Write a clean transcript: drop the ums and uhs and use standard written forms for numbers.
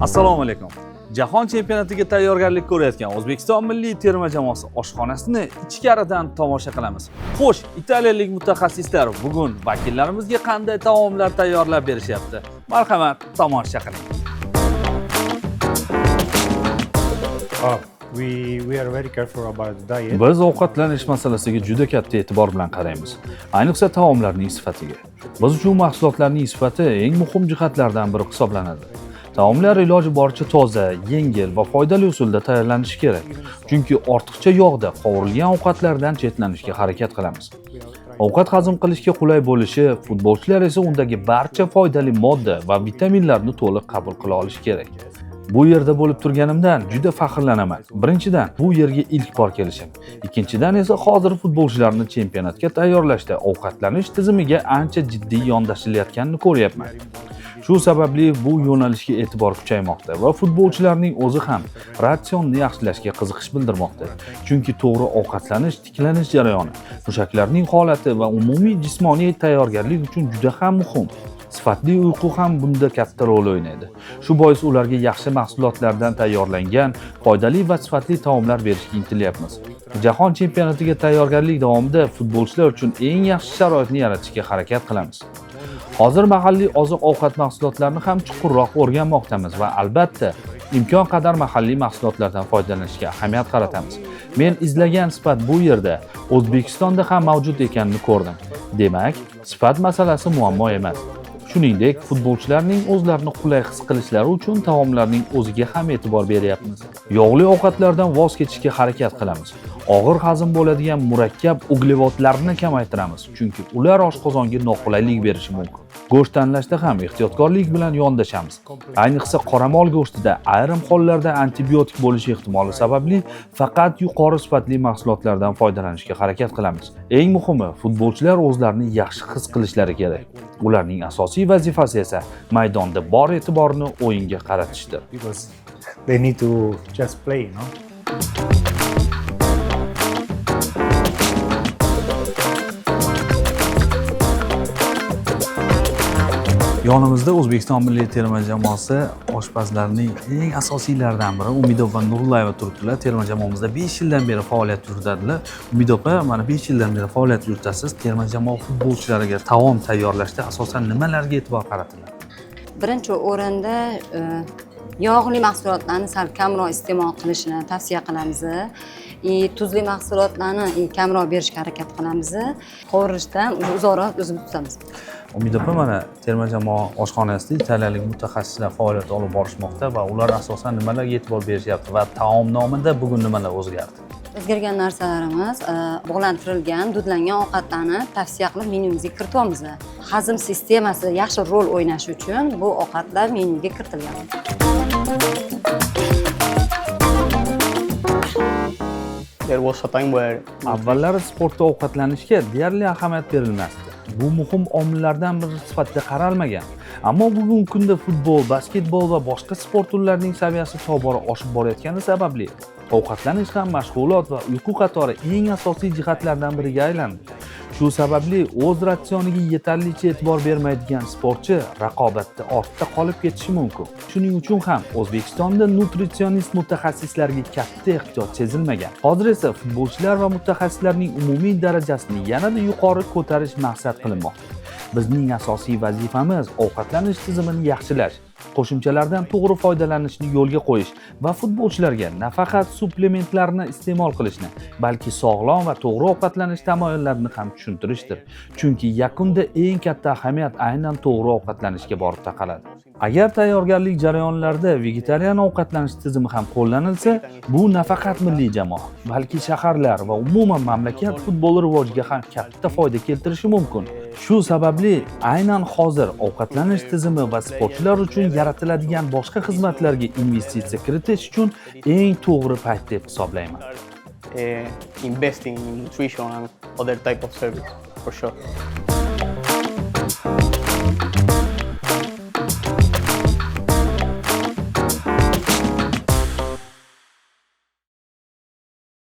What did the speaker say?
Assalomu alaykum. Jahon chempionatiga tayyorgarlik ko'rayotgan O'zbekiston milliy terma jamoasi oshxonasini ichkaridan tomosha qilamiz. Xo'sh, italiyalik mutaxassislar bugun vakillarimizga qanday taomlar tayyorlab berishyapti? Marhamat, tomosha qiling. Oh, we are very careful about the diet. Biz ovqatlanish masalasiga juda katta e'tibor bilan qaraymiz. Ayniqsa taomlarning sifatiga. Biz uchun mahsulotlarning sifati eng muhim jihatlardan biri hisoblanadi. Taomlar iloji boricha toza, yengil va foydali usulda tayyorlanishi kerak. Chunki ortiqcha yog'da qovurilgan ovqatlardan chetlanishga harakat qilamiz. Ovqat hazm qilishga qulay bo'lishi, futbolchilar esa undagi barcha foydali modda va vitaminlarni to'liq qabul qila olishi kerak. Bu yerda bo'lib turganimdan juda faxrlanaman. Birinchidan, bu yerga ilk bor kelishim. Ikkinchidan esa hozir futbolchilarni chempionatga tayyorlashda ovqatlanish tizimiga ancha jiddiy yondashilayotganini ko'ryapman. Shu sababli bu yo'nalishga e'tibor kuchaymoqda va futbolchilarning o'zi ham ratsionni yaxshilashga qiziqish bildirmoqda. Chunki to'g'ri ovqatlanish tiklanish jarayoni, mushaklarning holati va umumiy jismoniy tayyorgarlik uchun juda ham muhim. Sifatli uyqu ham bunda katta rol o'ynaydi. Shu bois ularga yaxshi mahsulotlardan tayyorlangan foydali va sifatli taomlar berishga intilyapmiz. Jahon chempionatiga tayyorgarlik davomida futbolchilar uchun eng yaxshi sharoitni yaratishga harakat qilamiz. Hozir mahalliy oziq-ovqat mahsulotlarini ham chuqurroq o'rganmoqdamiz va albatta imkon qadar mahalliy mahsulotlardan foydalanishga ahamiyat qaratamiz. Men izlagan sifat bu yerda, O'zbekistonda ham mavjud ekanini ko'rdim. Demak, sifat masalasi muammo emas. Shuningdek, futbolchilarning o'zlarini qulay his qilishlari uchun taomlarning o'ziga ham e'tibor beryapmiz. Yog'li ovqatlardan voz kechishga harakat qilamiz. Og'ir hazm bo'ladigan murakkab uglevodlarni kamaytiramiz, chunki ular oshqozonga noqulaylik berishi mumkin. Go'sht tanlashda ham ehtiyotkorlik bilan yondashamiz. Ayniqsa qoramol go'shtida ayrim hollarda antibiotik bo'lishi ehtimoli sababli faqat yuqori sifatli mahsulotlardan foydalanishga harakat qilamiz. Eng muhimi, futbolchilar o'zlarini yaxshi his qilishlari kerak. Ularning asosiy vazifasi esa maydonda bor e'tiborni o'yinga qaratishdir. Because they need to just play, no? Yonimizda O'zbekiston milliy terma jamoasi oshpazlarining eng asosiylaridan biri Umida opa Nurullayeva turibdilar. Terma jamoamizda 5 yildan beri faoliyat yuritadilar. Umida opa, mana 5 yildan beri faoliyat yuritasiz. Terma jamoa futbolchilariga taom tayyorlashda asosan nimalarga e'tibor qaratiladi? Birinchi o'rinda yog'li mahsulotlarni sal kamroq iste'mol qilishini tavsiya qilamiz и tuzli mahsulotlarni и kamroq berishga harakat qilamiz. Qovurishdan uzoqroq o'zimiz tutamiz. Umida opa, mana terma jamoa oshxonasida italiyalik mutaxassislar faoliyat olib borishmoqda va ular asosan nimalarga e'tibor berishyapti va taomnomada bugun nimalar o'zgardi? O'zgargan narsalarimiz bug'lantirilgan, dudlangan ovqatlarni tavsiya qilib, menyumizga kirityapmiz. Hazm sistemasi yaxshi rol o'ynashi uchun bu ovqatlar menyuga kiritilgan. There was a time where Avvallari sportda ovqatlanishga deyarli ahamiyat berilmasdi. Bu muhim omillardan biri sifatida qaralmagan. Ammo bugungi kunda futbol, basketbol va boshqa sport turlarining saviyasi tobora oshib borayotgani sababli ovqatlanish ham mashg'ulot va uyqu qatori eng asosiy jihatlardan biriga aylandi. Shu sababli o'z ratsioniga yetarlicha e'tibor bermaydigan sportchi raqobatda ortda qolib ketishi mumkin. Shuning uchun ham O'zbekistonda nutritsionist mutaxassislarga katta ehtiyoj sezilmagan. Hozir esa futbolchilar va mutaxassislarning umumiy darajasini yanada yuqori ko'tarish maqsad qilinmoqda. Bizning asosiy vazifamiz ovqatlanish tizimini yaxshilash, qo'shimchalardan to'g'ri foydalanishni yo'lga qo'yish va futbolchilarga nafaqat suplementlarni iste'mol qilishni, balki sog'lom va to'g'ri ovqatlanish tamoyillarini ham tushuntirishdir. Chunki yakunda eng katta ahamiyat aynan to'g'ri ovqatlanishga borib taqaladi. Agar tayyorgarlik jarayonlarida vegetarian ovqatlanish tizimi ham qo'llanilsa, bu nafaqat milliy jamoa, balki shaharlar va umuman mamlakat futboli rivojiga ham katta foyda keltirishi mumkin. Shu sababli aynan hozir ovqatlanish tizimi va sportchilar uchun yaratiladigan boshqa xizmatlarga investitsiya kiritish uchun eng to'g'ri payt deb hisoblayman. Investing in nutrition and other type of service, for sure.